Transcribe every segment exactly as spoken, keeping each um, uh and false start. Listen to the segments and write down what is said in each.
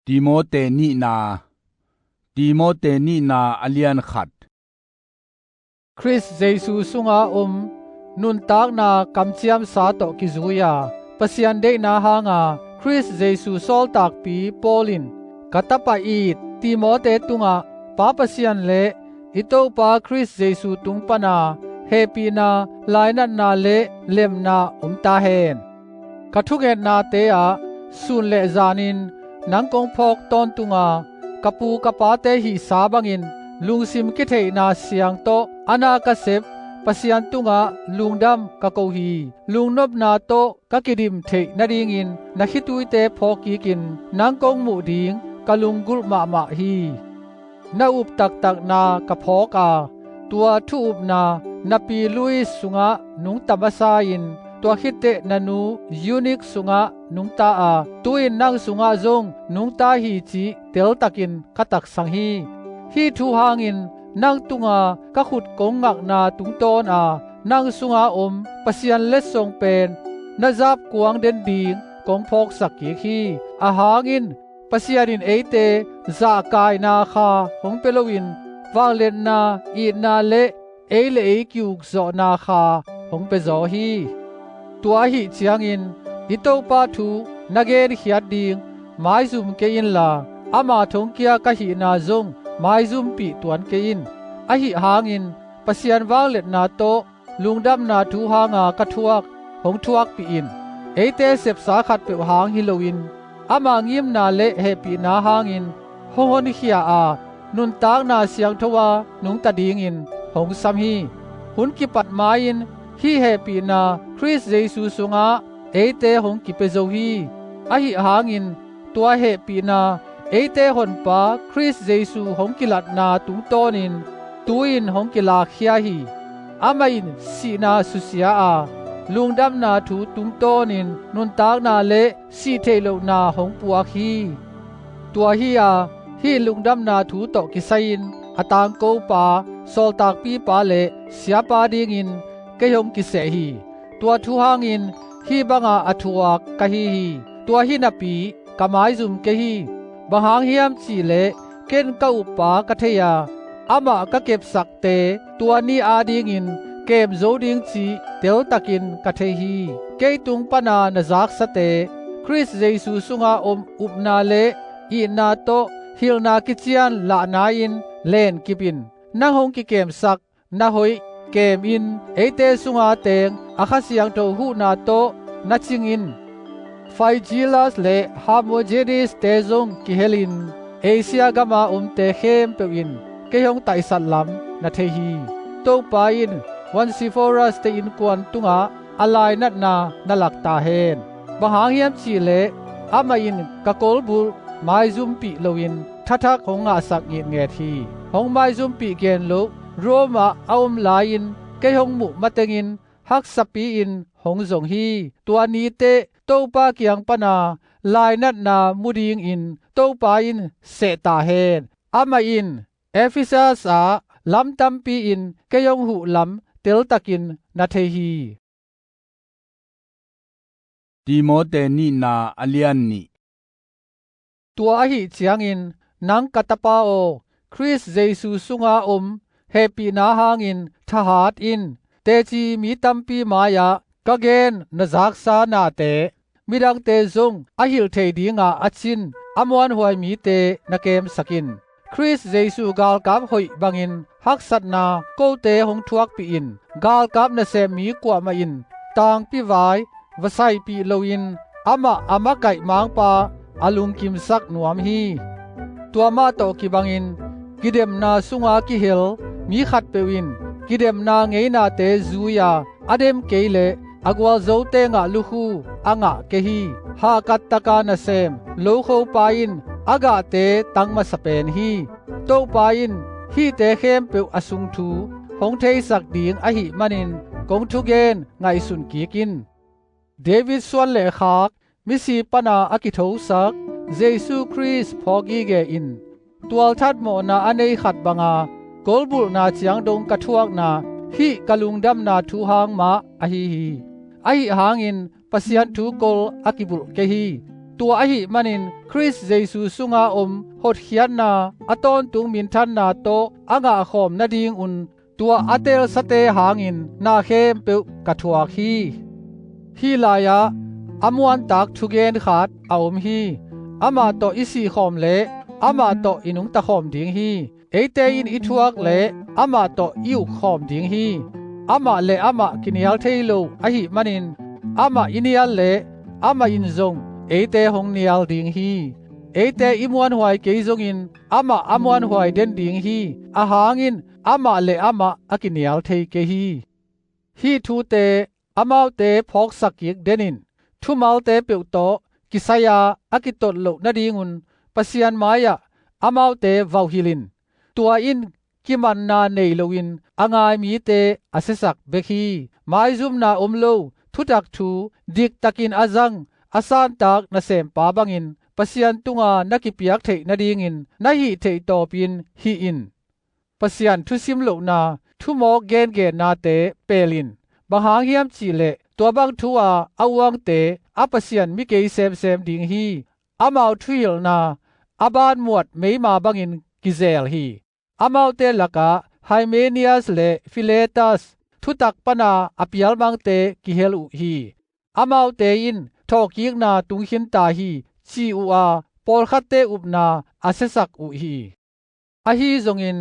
Timote nihna, Timote nihna a lian khat. Khrist Jesu sunga om nuntakna kamciamsa tawh kizui-a Pasian deihna hanga Khrist Jesu sawltakpi Paul in ka tapa it Timote tungah Pa Pasian le i Topa Khrist Jesu tung pana hehpihna, lainatna le lemna om ta hen. Ka thungetnate ah sun le zanin nang kong phawk tawntunga ka pu ka pate hihsa bangin lungsim kitheihna siang tawh a na ka sep Pasian tungah lungdam ka ko hi. Lungnopna tawh ka kidim theih nadingin na khituite phawk kikin nang kong muh ding ka lunggulh mahmah hi. Na up taktakna ka phawk a, tua thu-upna na pi Lois sungah nungta masa-in tua khitteh na nu Eunik sungah nungta a, tu-in nang sungah zong nungta hi cih teltakin ka taksang hi. Hih thu hangin nang tunga ka khut kong ngakna tungtawn a, nang sunga om Pasian letsong pen na zapkuang den ding kong phawksak kik hi. Ahang in Pasian in eite zahkaina kha hong pia loin vangliatna, itna le ei le ei ki-ukzawhna kha hong piazaw hi. Tua ahih ciangin i Topa thu na genkhiat ding maizum kei inla, ama thongkia ka hihna zong maizumpih tuan kei in. Ahi hangin Pasian vangliatna tawh lungdamna thu hanga ka thuak hong thuakpih in. Eite sepsa khatpeuh hang hi loin ama ngimna le hehpihna hangin hong honkhia a, nuntakna siangtho-a nungta dingin hong sam hi. Hun kipat mai-in hih hehpihna Khrist Jesu sungah eite hong kipia zo hi. Ahi hangin tua hehpihna eite Honpa Khrist Jesu hong kilatna tungtawnin tu-in hong kilakkhia hi. Amah in sihna susia a, lungdamna thu tungtawnin nuntakna le sih theih lohna hong puak hi. Tua hi-a hih lungdamna thu tawh kisai-in a tangkopa, sawltakpipa le siapa dingin kei hong kiseh hi. Tua thu hangin hih banga a thuak ka hi hi. Tua hi napi ka maizum kei hi. Bang hang hiam cihleh ken ka uppa ka thei a, amah ka kepsakte tua ni adingin kem zo ding cih teltakin ka thei hi. Kei tung pana na zaksate Khrist Jesu sunga om upna le itna tawh hilhna kician lahna-in lenkip in. Nang hong kikemsak na hoih kem in, eite sunga teng a Kha Siangtho huhna tawh na cing in. Phygellus le Hermogenes-te zong kihelin Asia gama omte khempeuh in kei hong taisat lam na thei hi. Topa in Onesiphorus-te innkuan tungah a lainatna na lak ta hen. Bang hang hiam cihleh amah in ka kolbulh maizumpih loin thathak hong ngahsak ngitnget hi. Hong maizumpih gen loh Rome ah a om lai-in kei hong muh matengin haksapi-in hong zong hi. Tua ni teh Topa kiang pana lainatna mu dingin Topa in seh ta hen. Amah in Ephesus ah lam tampi-in kei hong huh lam teltakin na thei hi. Timote nihna a lian nih. Tua ahih ciangin nang ka tapa aw, Khrist Jesu sunga om hehpihna hangin thahat in. Teci mi tampi mai-ah ka gen na zaksa nate midangte zong a hilh thei dinga a cin a muanhuai mite na kemsak in. Khrist Jesu galkap hoih bangin haksatna kote hong thuakpih in. Galkap nasem mi kuamah in tangpi vai va saipih loin amah a makaih mangpa a lungkimsak nuam hi. Tua mah tawh kibangin kidemna sunga kihel mi khatpeuh in kidemna ngeinate zui-a a dem kei leh a gualzote ngah lukhu a ngah kei hi. Hahkat taka nasem lokhopa in a gahte tang masa pen hi. Topa in hihte khempeuh a sung thu hong theisak ding ahih manin kong thugen ngaihsun kik in. David suan le khak, misi pana a kithosak Jesu Khrist phawk gige in tualthat mawhna a nei khat banga kolbulhna ciang dong ka thuakna hih ka lungdamna thu hang mah ahi hi. Ahi hangin Pasian thu kol a kibulh kei hi. Tua ahih manin Khrist Jesu sunga om hotkhiatna a tawntung minthanna tawh a ngahkhawm nadingun tua a teelsate hangin na khempeuh ka thuak hi. Hih lai-ah a muantak thugen khat a om hi. Amah tawh i sihkhawm leh amah tawh i nungtakhawm ding hi. Eite in i thuak leh amah tawh i ukkhawm ding hi. Amah le amah kinial thei lo ahih manin amah i nial leh amah in zong eite hong nial ding hi. Eite i muanhuai kei zongin amah a muanhuai den ding hi. Ahang in amah le amah a kinial thei kei hi. Hih thute amaute phawksak kik den in, thumalte peuh tawh kisai-a a kitot loh nadingun Pasian mai-ah amaute vauhilh in. Tua in kimanna nei loin a ngai mite a siasak bek hi. Maizumna om lo, thutak thu diktakin a zang, a santak nasempa bangin Pasian tunga na kipiak theih nadingin na hih theih tawpin hih in. Pasian thusim lohna, thumawk gengennate pel in. Bang hang hiam cihleh tua bang thu-a a uangte a pasian mi kei semsem ding hi. Amau thuhilhna a banmuat meima bangin kizel hi. Amaute lakah Hymenius le Philetus, thutak pana a pialmangte kihel uh hi. Amaute in thawhkikna tung khinta hi, ci uh a, pawlkhatte upna a siasak uh hi. Ahi zongin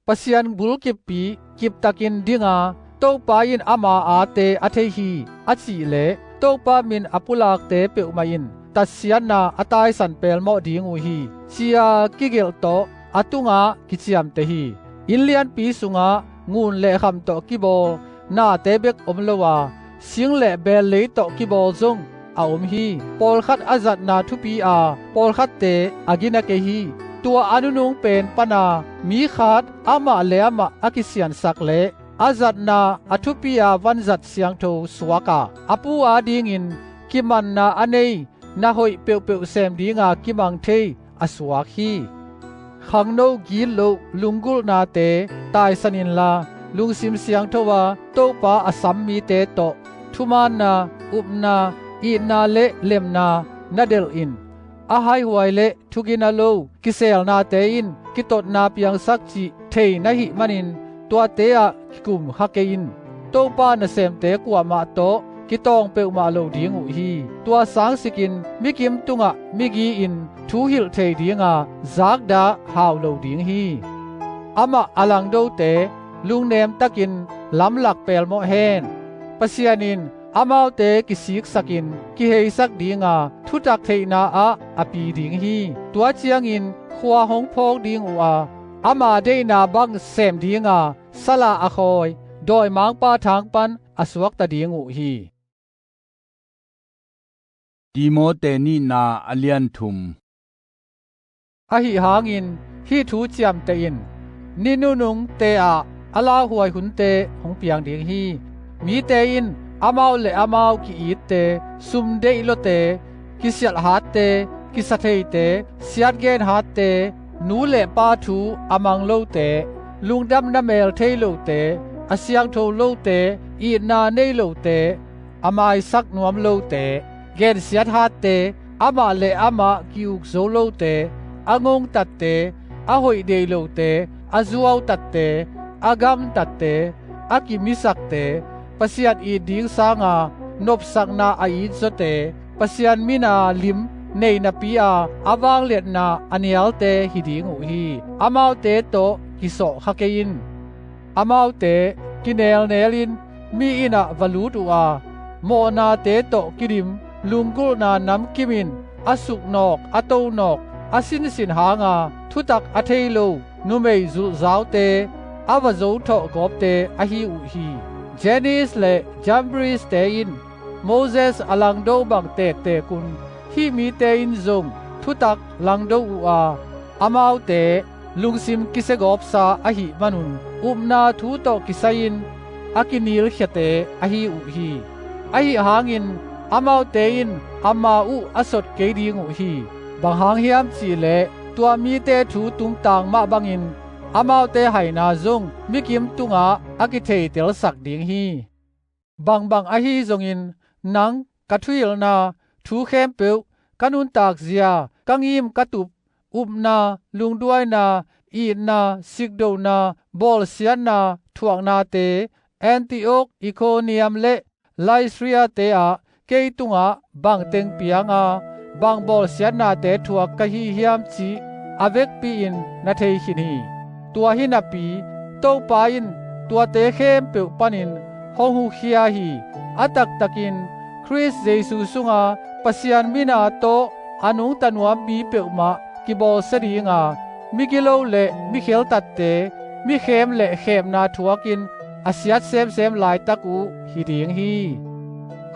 Pasian bulkippi kiptakin dinga, Topa in ama aate a thei hi, a cih leh Topa min a pulakte peuhmah in tatsiatna a taisan pelmawh ding uh hi, ci-a kigelh tawh a tungah kiciamteh hi. Inn lianpi sungah ngun le kham tawh kibawl nate bek om lo a, sing le beel lei tawh kibawl zong a om hi. Pawlkhat a zatna thupi a, pawlkhatte a gina kei hi. Tua a nunung pen pana mi khat amah le amah a kisiansak leh a zatna a thupi-a vanzat siangtho suak a, a pu adingin kimanna a nei na hoih peuhpeuh sem dinga kimang thei a suak hi. Khangno gitloh lunggulhnate taisan inla, lungsim siangtho-a Topa a sam mite tawh thumaanna, upna, itna le lemna na delh in. A haihuai le thugina lo kiselnate in kitotna piangsak cih thei na hih manin tuate ah kikum kha kei in. Topa nasemte kuamah tawh kitawng peuhmah lo ding uh hi. Tua sangsikin mikim tungah migi-in thu hilh thei dinga zakdah hau lo ding hi. Amah a langdote lungnem takin lamlak pelmawh hen. Pasian in amaute kisiksakin kiheisak dinga, thutak theihna ah a pi ding hi. Tua ciangin khua hong phawk ding uh a, ama deihna bang sem dinga sala a khawi dawimangpa thang pan a suakta ding uh hi. Timote nihna a lian thum. Ahi hangin hih thu ciamteh in. Ni nunungte ah a lauhuai hunte hong piang ding hi. Mite in amau le amau ki-itte, sum deih lawte, kisialh hatte, kisa theite, siatgen hatte, nu le pa thu a mang lote, lungdamna mel thei lote, a siangtho lote, itna nei lote, a maisak nuam lote, gensiat hatte, amah le amah ki-uk zo lote, a ngongtatte, a hoih deih lote, a zuautatte, a gamtatte, a kimisakte, Pasian it ding sanga nopsakna a itzawte, Pasian mina lim nei napi-a a vangliatna a nialte hi ding uh hi. Amaute tawh kisawh kha kei in. Amaute kinelnelin mi innah va lut uh a, mawhnate tawh kidim, lunggulhna namkimin a suknawk, a tonawk, a sinsin hanga thutak a thei lo numei zulhzaute, a va zothawh gawpte ahi uh hi. Jannes le Jambres-te in Moses a langdo bang tektekun hih mite in zong thutak langdo uh a, amaute lungsim kisiagawpsa ahih manun upna thu tawh kisai-in a kinilkhiate ahi uh hi. Ahi hangin amaute in ama uh a sot kei ding uh hi. Bang hang hiam cihleh tua mite thu tungtang mah bangin amaute haina zong mikim tungah a kitheitelsak ding hi. Bangbang ahi zongin nang ka thuhilhna thu khempeuh ka nuntakzia, ka ngim ka tup, upna, lungduaina, itna, sikdona, bawlsiatna, thuaknate, Antiok, Ikoniam le Lystra-te ah kei tungah bang teng pianga bang bawlsiatnate thuak ka hi hiam cih a vekpi-in na thei khin hi. Tua hi napi, Topa in tuate khempeuh panin hong hukhia hi. A taktakin Khrist Jesu sunga Pasian mina tawh a nungta nuam mi peuhmah kibawlsia dinga, migilo le mikheltatte, mikhem le khemna thuakin a siat semsem laitak uh hi ding hi.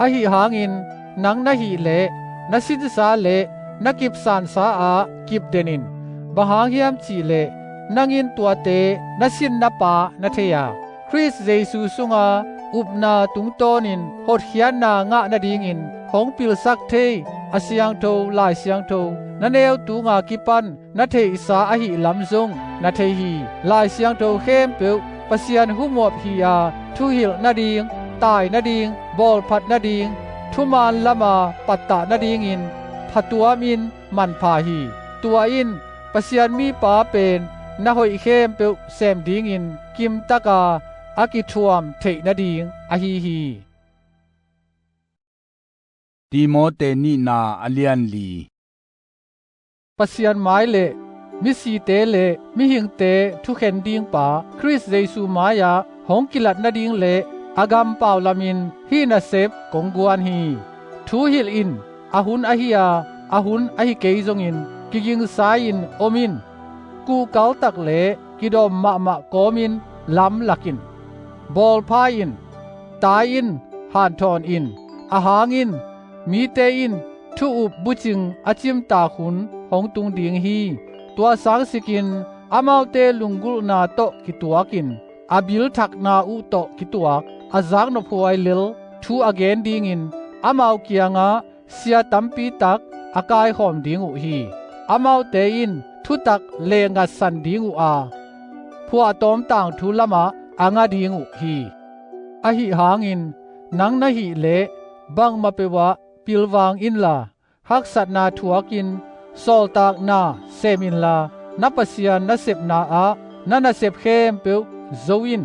Ahi hangin nang na hih leh na sinsa le na kipsansa ah kipden in. Bang hang hiam cihleh nang in tuate na sinna pa na thei a, Khrist Jesu sunga upna tungtawnin hotkhiatna ngah nadingin hong pilsak thei a siangtho Lai Siangtho na neu tunga kipan na theihsa ahih lam zong na thei hi. Lai Siangtho khempeuh Pasian humuap hi-a thuhilh nading, tai nading, bawlphat nading, thuman lama pattah nadingin phatuamin manpha hi. Tua in Pasian mipa pen na hoih khempeuh sem dingin kimtaka a kithuam theih nading ahi hi. Timote nihna a lian li. Pasian mai le misite le mihingte thukhen dingpa Khrist Jesu mai-ah hong kilat nading le a gampau lamin hih nasep kong guan hi. Thu hilh in, a hun ahi a, a hun ahi kei zongin kigingsa-in om in. Kuhkaltak le kidawm mahmah kawmin lamlak in. Bawlpha in, tai in, hanthawn in. A hang in, mite in thu-up bucing a cimtak hun hong tung ding hi. Tua sangsikin amaute lunggulhna tawh kituakin, a bilthakna uh tawh kituak a zaknophuai lel thu a gen dingin amau kiangah sia tampitak a kaikhawm ding uh hi. Amaute in thutak lengatsan ding uh a, phuahtawm tangthu lamah a nga ding uh hi. Ahi hangin nang na hih leh bangmah peuhah pilvang inla, haksatna thuakin sawltakna sem inla, na Pasian nasepna ah na nasep khempeuh zo in.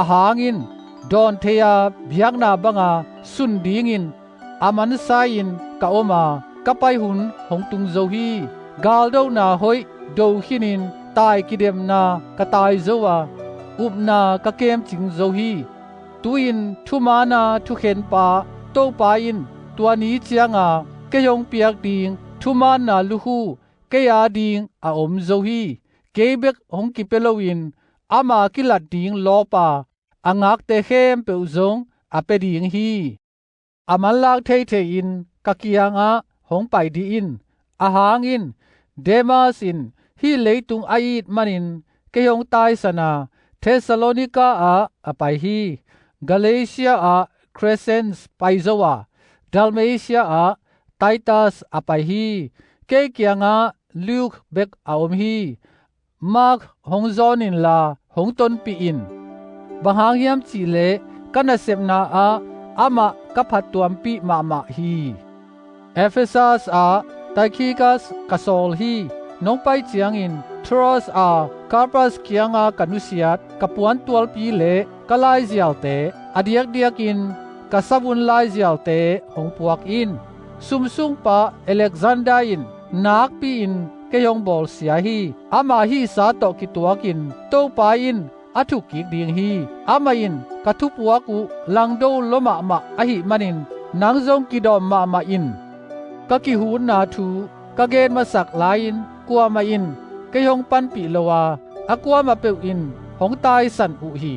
A hang in, dawn thei-a biakna banga sun dingin a mansa-in ka om a, ka pai hun hong tung zo hi. Galdona hoih do khinin tai kidemna ka tai zo a, upna ka kemcing zo hi. Tu-in thumaana thukhenpa Topa in tua ni cianga kei hong piak ding thumaanna lukhu kei a ding a om zo hi. Kei bek hong kipia loin ama kilat ding lawpa a ngakte khempeuh zong a pia ding hi. A manlak theithei-in ka kiangah hong pai dih in. A hang in, Demas in hih leitung a it manin kei hong taisan a, Thessalonika ah a pai hi. Galatia ah Crescens pai zo a, Dalmatia ah Titus a pai hi. Kei kiangah Luke bek a om hi. Mark hong zawn inla hong tonpih in. Bang hang hiam cihleh ka nasepna ah amah ka phattuampih mahmah hi. Efesas ah Tykikas ka sawl hi. Nong pai ciangin Troas a Karpas kianga ka nusiat ka puantualpi le ka laizialte, a diakdiakin ka savun laizialte hong puak in. Sumsungpa Alexander in nakpi-in kei hong bawlsia hi. Ama hihsa tawh kituakin Topa in a thukkik ding hi. Amah in ka thupuak uh langdo lua mahmah ahih manin nang zong kidawm mahmah in. Ka kihutna thu ka gen masak lai-in kuamah in kei hong panpih lo a, a kuamah peuh in hong taisan uh hi.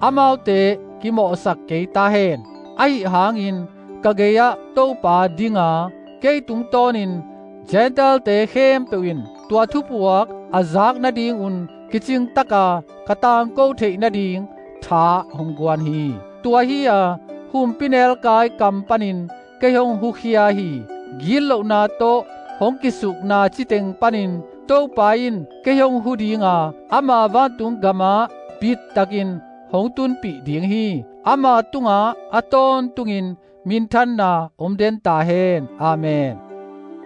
Amaute kimawhsak kei ta hen. Ahi hangin ka gei-ah Topa dinga kei tungtawnin Gentile-te khempeuh in tua thupuak a zak nadingun kicingtaka ka tangko theih nading tha hong guan hi. Tua hi-a humpinelkai kam panin kei hong hukhia hi. Gitlohna tawh hong kisukna citeng panin Topa in kei hong hu dinga, ama vantung gamah bittakin hong tunpih ding hi. Ama tungah a tawntungin minthanna om den ta hen. Amen.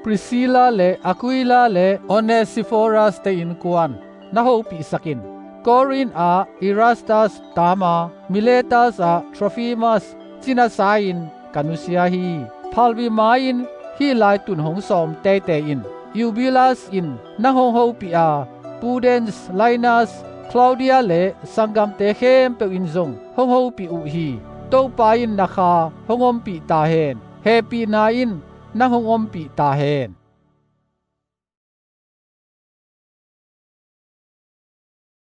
Priscilla le Aquila le Onesiforas te innkuan na hopihsak in. Korinth ah Erastas taam a, Miletas ah Trophimas cina sa-in ka nusia hi. Phalbi ma-in hih lai tun hong sawm teitei in. Eubulas in nang hong hopih a, Pudens, Linus, Klaudia le sanggamte khempeuh in zong hong hopih uh hi. Topa in na kha hong ompih ta hen. Hehpihna in nang hong ompih ta hen.